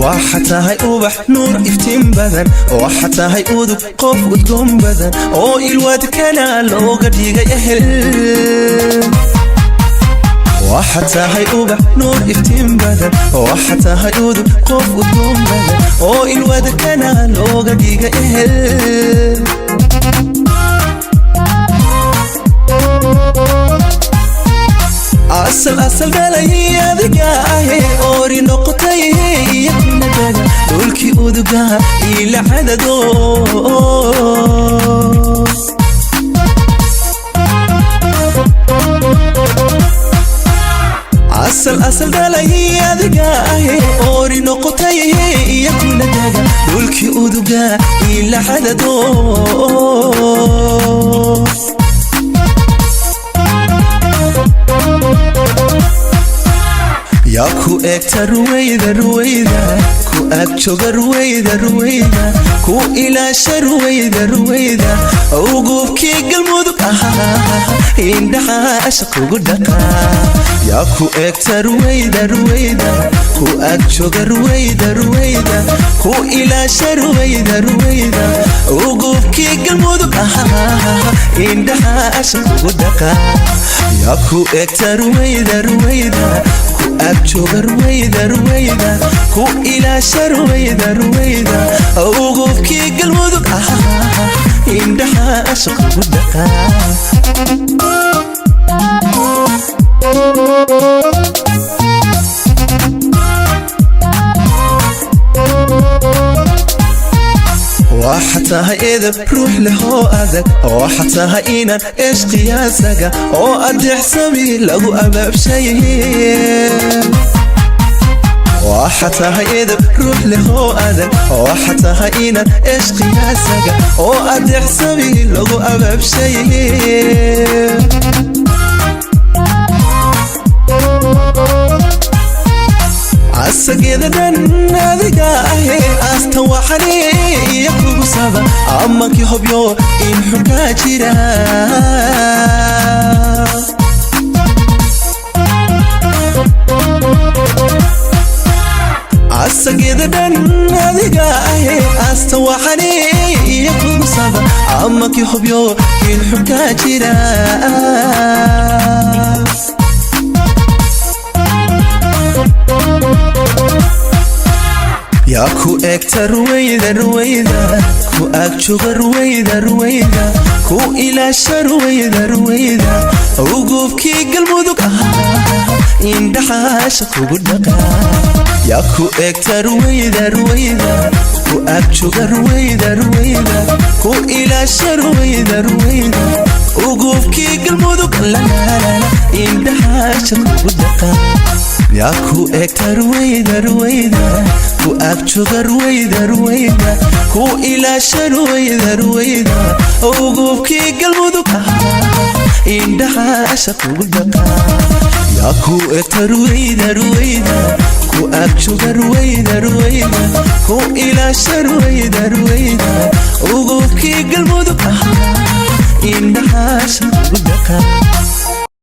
Waxa tahay ubax nuur iftiin badan, waxa tahay udug qof udgoon badan oo ilwaadkana looga dhigay ehel. Waxa tahay ubax nuur iftiin badan, waxa tahay udug qof udgoon badan oo ilwaadkana looga dhigay ehel. Asal asal dhalay adiga ahe, oori noqotay iyo kunadaga dhulkii uduga ila cadado. Asal asal dhalay adiga ahe, oori noqotay iyo kunadaga dhulkii uduga ila cadado. Yaa ku eegta ruwayda ruwayda, ku ag jooga ruwayda ruwayda, ku ilaasha ruwayda ruwayda, ugubkii Galmudug ahaa, indhaha ashaq ugu dhaqaa. Yaa ku eegta ruwayda ruwayda, ku ag jooga ruwayda ruwayda, ku ilaasha ruwayda ruwayda, ugubkii Galmudug ahaa, indhaha ashaq ugu dhaqaa. Yaa ku eegta ruwayda ruwayda, ku ag jooga ruwayda ruwayda, ku ilaasha ruwayda ruwayda, ugubkii Galmudug ahaa, indhaha ashaq ugu dhaqaa. Waxa tahay edeb ruux leh oo adag, waxa tahay inaan ishqiyaasaga oo adeexsami lagu abaabshay. Waxa tahay edeb ruux leh oo adag, waxa tahay inaan ishqiyaasaga oo adeexsami lagu abaabshay. Asageeda dhan adiga ahe, asta waxane iyo kugu saba amankii hobyo in xunkaa jira. Asageeda dhan adiga ahe, asta waxane iyo kugu saba amankii hobyo in xunkaa jira. Yaa ku eegta ruwayda ruwayda, ku ag jooga ruwayda ruwayda, ku ilaasha ruwayda ruwayda, ugubkii Galmudug ahaa, indhaha ashaq ugu dhaqaa. Yaa ku eegta ruwayda ruwayda, ku ag jooga ruwayda ruwayda, ku ilaasha ruwayda ruwayda, ugubkii Galmudug lalaalala, indhaha ashaq ugu dhaqaa. Yaa ku eegta ruwayda ruwayda, ku ag jooga ruwayda ruwayda, ku ilaasha ruwayda ruwayda, ugubkii Galmudug ahaa, indhaha ashaq ugu dhaqaa. Yaa ku eegta ruwayda ruwayda, ku ag jooga ruwayda ruwayda, ku ilaasha ruwayda ruwayda, ugubkii Galmudug ahaa, indhaha ashaq ugu dhaqaa.